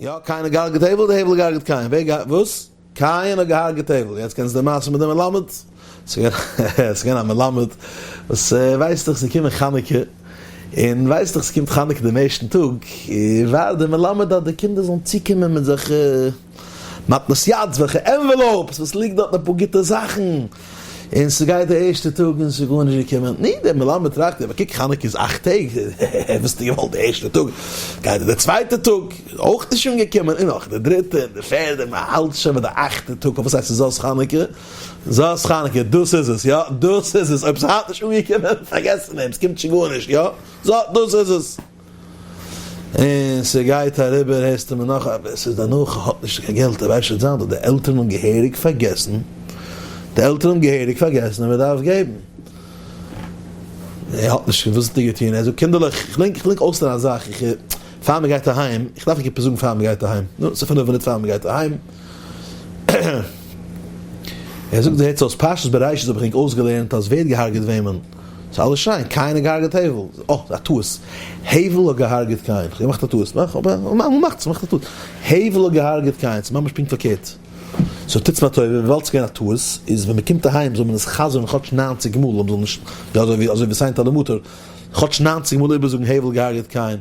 יא, קין האט געהארגעט הבל, אדער הבל האט געהארגעט קין? ווער געהארגעט וואס? קין האט געהארגעט הבל. יעצט קענסט די מעשה מיט די מלמד? ס'איז געווען א מלמד וואס ווייסט דאך ס'איז געקומען חנוכה, און ווייסט דאך ס'קומט חנוכה דעם ערשטן טאג, ווארט דער מלמד אז די קינדער זאלן צוקומען מיט זיך מתנות יד, וועלכע envelopes וואס ליגט דארט אפאר גוטע זאכן, און ס'גייט די ערשטע טאג און ס'איז גארנישט געקומען, נו, דער מלמד טראכט, אבער קוק חנוכה איז אכט טעג, וואס האסטו געוואלט די ערשטע טאג, גייט די צווייטע טאג, אויך נישט אנגעקומען, און נאך די דריטע און די פערדע, מען האלט שוין ביי די אכטע טאג, אויף וואס הייסט עס זאת חנוכה? זאת חנוכה, דאס איז עס, יא, דאס איז עס, אויב ס'איז היינט נישט אנגעקומען, פארגעס פון דעם, ס'קומט שוין גארנישט, יא, זא, דאס איז עס. און ס'גייט אריבער הערסטו מיר נאך אבער ס'איז דערנאך האט נישט קיין געלט ער ווייסט שוין זיין דא די עלטערן האבן געהעריג פארגעסן די עלטערן האבן געהעריג פארגעסן אז מ'דארף געבן ער האט נישט וואס האט ער געטון ער זאגט קינדערלעך איך וויל ענק אויסלערנען א זאך איך פאר מ'גייט אהיים איך דארף ענק עפעס זאגן פאר מ'גייט אהיים נו ס'איז פינף מינוט פאר מ'גייט אהיים ער זאגט הערטס אויס פרשת בראשית האב איך ענק אויסגעלערנט אז ווער האט געהארגעט וועמען ס'איז אלעס שיין, קין האט געהארגעט הבל, אה, ס'איז א טעות, הבל האט געהארגעט קין, כ'האב געמאכט א טעות, מאך, אבער אמאל מאכט זיך, מאכט א טעות, הבל האט געהארגעט קין, ס'איז ממש פונקט פארקערט, so טוטס מיר א טובה, וויבאלד ס'איז געווען א טעות, איז ווען מ'קומט אהיים זאל מען עס חזר'ן כאטש ניינציג מאל, מ'זאל נישט, יא אזוי ווי אזוי ווי סיינט על המטר, כאטש ניינציג מאל איבערזאגן הבל האט געהארגעט קין.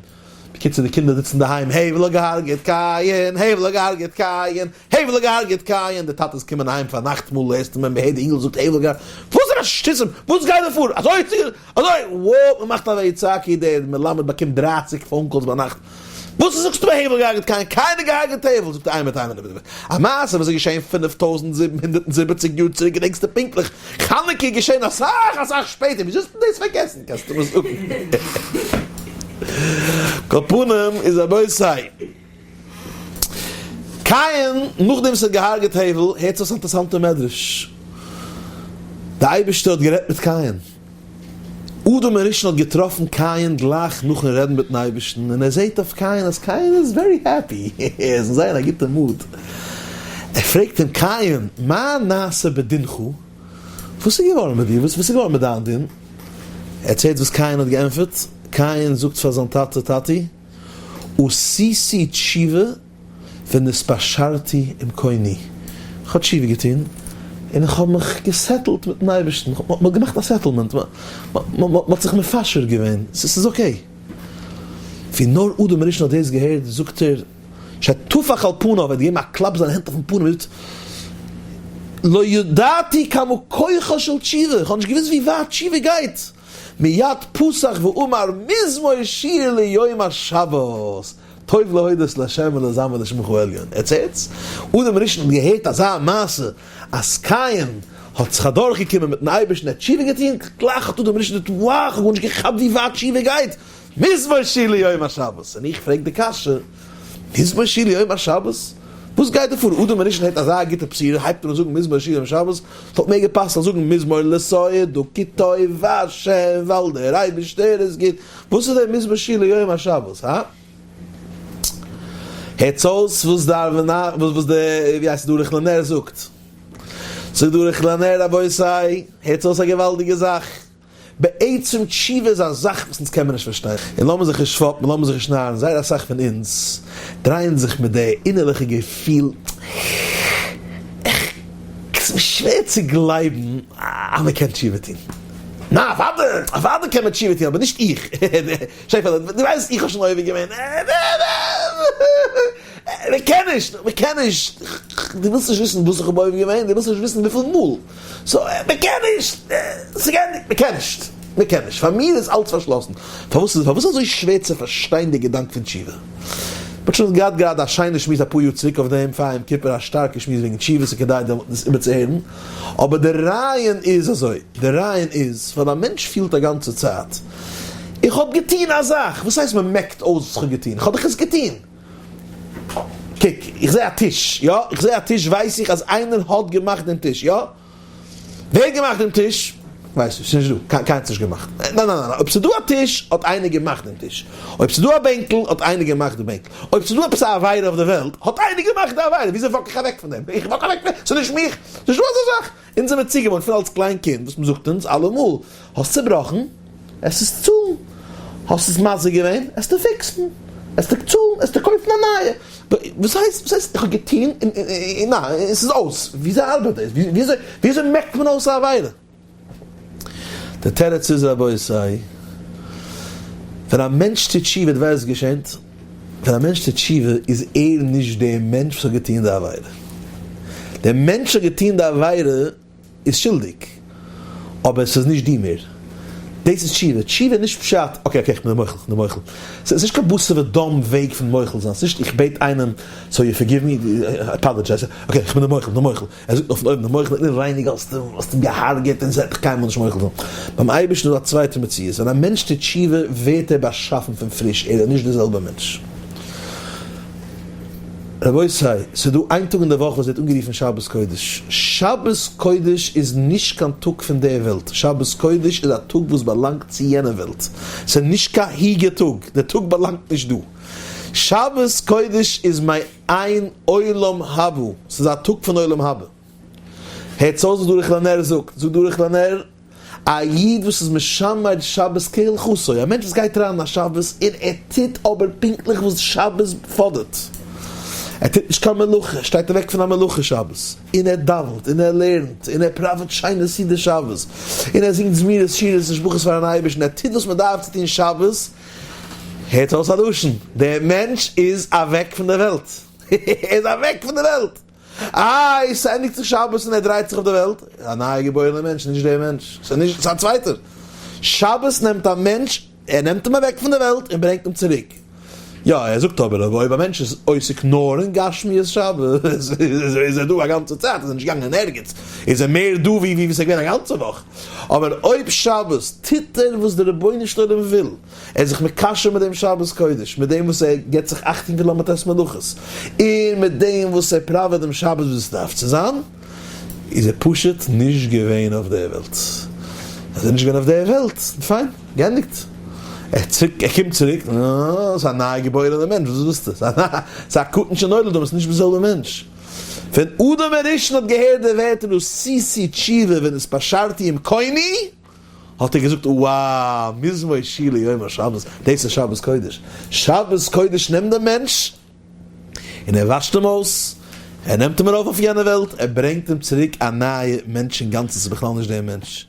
בקיצור די קינדער זיצן אינדערהיים, הבל האט געהארגעט קין, הבל האט געהארגעט קין, הבל האט געהארגעט קין, די טאטעס קומען אהיים פאר נאכטמאל הערסטו מען הערט די אינגל זאגט הבל האט געהארגעט, וואס איז א שטותים, וואס גייט דא פאר, אזוי אזוי, וואו, מען מאכט א ויצעקו, דער מלמד באקומט דרייסיג phone calls ביינאכט, וואס זאגסטו מיר הבל האט געהארגעט קין, קין האט געהארגעט הבל, זאגט ער איין מינוט איין מינוט, א מעשה וואס איז געשען 5770 יאר צוריק געדענקסטו פונקטליך, חנוכה איז געשען אסאך אסאך שפעטער, וויאזוי האסטו דאס פארגעסן? קענסטו מיר זאגן? כל פנים איז רבותי, קין נאכדעם וואס ער האט געהארגעט הבל, הערטס אויס א אינטערעסאנטע מדרש, די אייבערשטער האט גערעדט מיט קין, אדם הראשון האט געטראפן קין גלייך נאכן רעדן מיטן אייבערשטן, און ער זעט אויף קין אז קין איז very happy, ער איז אין זייער א גוטע mood, ער פרעגט אים, קין, מה נעשה בדינך? וואס איז געווארן מיט דיר? וואס איז געווארן מיט דיין דין? עטס הערט וואס קין האט געענטפערט? קין זאגט פאר זיין טאטע, טאטי, עשיתי תשובה ונתפשרתי עם קוני, איך האב תשובה געטון און איך האב מיך גע settle ט מיטן אייבערשטן, מען האט געמאכט א settlement, מען האט זיך מפשר געווען, ס'איז okay. ווי נאר אדם הראשון האט דאס געהערט זאגט ער, שטפח על פניו, ער האט געגעבן א קלאפ זיינע הענט אויפן פנים און געזאגט, לא ידעתי כמה כוחה של תשובה, איך האב נישט געוואוסט ווי ווייט תשובה גייט, מיד פתח ואמר מזמור שיר ליום השבת, טוב להודות לה' ולזמר לשמך העליון. עטס הערטס? אדם הראשון האט געהערט אזא מעשה אז קין האט זיך אדורכגעקומען מיטן אייבערשטן, ער האט תשובה געטון, גלייך האט אדם הראשון געזאגט, wow, איך האב גארנישט געכאפט ווי ווייט תשובה גייט, מזמור שיר ליום השבת. און איך פרעג די קשיא, מזמור שיר ליום השבת? וואס גייט דא פאר? אדם הראשון הערט אזא גוטע בשורה הייבט ער אן זאגן מזמור שיר ליום השבת, ס'וואלט מער געפאסט זאל זאגן מזמור לתודה כי טוב השם ווייל דער אייבערשטער איז גוט, וואס איז דער מזמור שיר ליום השבת? הא? הערטס אויס וואס דארווינא וואס די ווי הייסט ערוך לנר זאגט. זאגט ערוך לנר רבותי, הערטס אויס א געוואלדיגע זאך. בעצם תשובה איז א זאך וואס אונז קען מען נישט פארשטיין, און לאמיר זיך נישט פאפן, לאמיר זיך נישט נארן, זייער אסאך פון אונז דרייען זיך מיט די אינערליכע געפיל, איך, ס'איז מיר שווער צו גלייבן אז מען קען תשובה טון. נא, אוודאי, אוודאי קען מען תשובה טון, אבער נישט איך. שעפעלע, דו ווייסט איך האב שוין עובר געווען. מען קען נישט, מען קען נישט, דו ווילסט נישט וויסן וואס איך האב עובר געווען, דו ווילסט נישט וויסן וויפיל מאל, so מען קען נישט, מען קען נישט, מען קען נישט, פאר מיר איז אלץ פארשלאסן, פארוואס איז פארוואס אזוי שווער צו פארשטיין די געדאנק פון תשובה? מען האט שוין געהאט גראדע א שיינע שמועס אפאר יאר צוריק אויף דעם פאר יום כיפור א שטארקע שמועס וועגן תשובה ס'איז כדאי דאס איבערצוהערן, אבער די רעיון איז אזוי, די רעיון איז ווייל א מענטש פילט א גאנצע צייט איך האב געטון א זאך, וואס הייסט מען מעקט אויס וואס איך האב געטון, איך האב דאך עס געטון. קוק, איך זע א טיש, יא? איך זע א טיש ווייס איך אז איינער האט געמאכט דעם טיש, יא? ווער האט געמאכט דעם טיש? כ'ווייס נישט, ס'נישט דא, קיינער האט עס נישט געמאכט. ניין ניין ניין, אויב ס'איז דא א טיש האט איינער געמאכט דעם טיש. אויב ס'איז דא א בענקל האט איינער געמאכט די בענקל. אויב ס'איז דא עפעס א עבירה אויף די וועלט האט איינער געמאכט די עבירה. וויאזוי walk איך אוועק פון דעם? איך walk אוועק פון דעם? ס'איז נישט מיך. ס'נישט דא אזא זאך. אונז זעמיר צוגעוואוינט פון אלס קליין קינד וואס מ'זאגט אונז אלעמאל, האסט צובראכן, עס איז צאלן. האסט עס מזיק געווען, עסטו fix ן. עסטו צאלן, עסטו קויפן א נייע. וואס הייסט, וואס הייסט איך האב געטון און ניין, עס איז אויס. וויאזוי ארבעט דאס? וויאזוי, וויאזוי מעקט מען אויס א עבירה? דער תירוץ איז רבותי, ווען א מענטש טוט תשובה, דו ווייסט וואס געשענט? ווען א מענטש טוט תשובה איז ער נישט דער מענטש וואס האט געטון די עבירה. דער מענטש האט געטון די עבירה איז שולדיג, אבער ס'איז נישט דו מער. דאס איז תשובה. תשובה איז נישט פשט, okay okay איך בין דיר מוחל, איך בין דיר מוחל. ס'איז נישט קיין בשר ודם וועג פון מוחל זיין. ס'איז נישט איך בעט איינעם so you forgive me, apologize, okay איך בין דיר מוחל, איך בין דיר מוחל. ער זאגט אויפן אויבן די מוחל אינעווייניג האסטו האסט אים געהארגעט און זיי דיך קיינמאל נישט מוחל זיין. ביים אייבערשטן איז דא א צווייטע מציאות, ווען א מענטש טוט תשובה ווערט ער באשאפן פון פריש, ער איז נישט דער זעלבער מענטש. רבותי, ס'איז דא איין טאג אין די וואך וואס ווערט אנגערופן שבת קודש. שבת קודש איז נישט קיין טאג פון דער וועלט, שבת קודש איז א טאג וואס באלאנגט צו יענע וועלט. ס'איז נישט קיין היגע טאג, דער טאג באלאנגט נישט דא. שבת קודש איז מעין עולם הבא, ס'איז א טאג פון עולם הבא. הערטס אויס וואס דער ערוך לנר זאגט, זאגט דער ערוך לנר, א איד וואס איז משמר שבת כהלכתו, א מענטש וואס גייט אריין אין א שבת און ער טוט אבער פונקטליך וואס שבת פאדערט, ער טוט נישט קיין מלאכה, ער שטייט אוועק פון א מלאכה שבת, און ער דאווענט, און ער לערנט, און ער פראוועט שיינע סעודות שבת, און ער זינגט זמירות שירות און שבחות פארן אייבערשטן, ער טוט וואס מען דארף צו טון שבת, הערט אויס א לשון, דער מענטש איז אוועק פון דער וועלט, ער איז אוועק פון דער וועלט! איי, ס'ענדיגט זיך שבת און ער דרייט זיך אויף דער וועלט? א נייע געבוירענער מענטש, נישט דער מענטש, ס'איז נישט, ס'איז א צווייטער. שבת נעמט א מענטש, ער נעמט אים אוועק פון דער וועלט און ברענגט אים צוריק. יא, ער זאגט אבער, אבער אויב א מענטש איז עוסק נאר אין גשמיות שבת, איז ער דא א גאנצע צייט, איז ער נישט געגאנגען אין ערגעץ, איז ער מער דא ווי ווי ס'איז געווען א גאנצע וואך. אבער אויב שבת טוט ער וואס דער רבונו של עולם וויל, ער איז זיך מקשר מיט דעם שבת קודש, מיט דעם וואס ער גיבט זיך אכטונג פון ל"ט מלאכות, און מיט דעם וואס ער פראוועט דעם שבת ווי עס דארף צו זיין, איז ער פשוט נישט געווען אויף דער וועלט. אז ער איז נישט געווען אויף דער וועלט, פיין, געענדיגט. ער קומט צוריק, אה, ס'איז א ניי געבוירענער מענטש, וואס ווילסטו? ס'איז א קטן שנולד דא, ס'איז נישט דער זעלבער מענטש. ווען אדם הראשון האט געהערט די ווערטער עשיתי תשובה ונתפשרתי עם קוני, האט ער געזאגט וואו, מזמור שיר ליום השבת, דאס איז שבת קודש, שבת קודש נעמט דעם מענטש און ער וואשט אים אויס, ער נעמט אים ארויף אויף יענע וועלט, ער ברענגט אים צוריק א נייע מענטש אינגאנצן, ס'איז בכלל נישט דער מענטש.